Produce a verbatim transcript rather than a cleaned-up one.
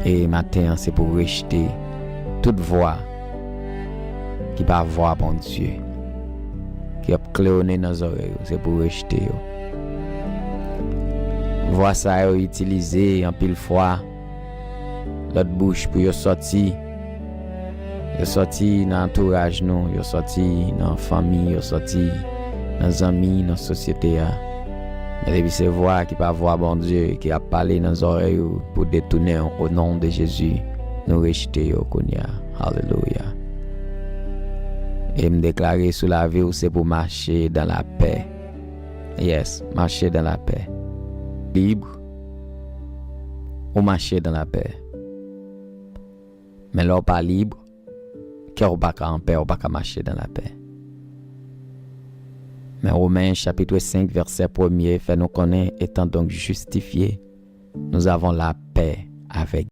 E maten an, se pou rejte tout vwa ki pa vwa Bondye, ki ap klewonnen nan zòrèy ou, se pou rejte yo. Vwa sa yo itilize anpil fwa lòt bouch pou yo sòti. Yo sòti nan antouraj nou, yo sòti nan fanmi, yo sòti nan zanmi, nan sosyete a. Men depi se vwa ki pa vwa Bondye ki ap pale nan zòrèy ou pou detounen w, o non de Jezi, nou rejte yo kounye a. Alelouya. E m deklare sou lavi w, se pou mache dan lapè. Yes, mache dan lapè. Lib, ou mache dan lapè. Men lè w pa lib, kè w pa ka anpè, w pa ka mache dan lapè. Men Women chapit senk vèsè premye fè nou konnen, étant donc justifiés, nous avons la paix avec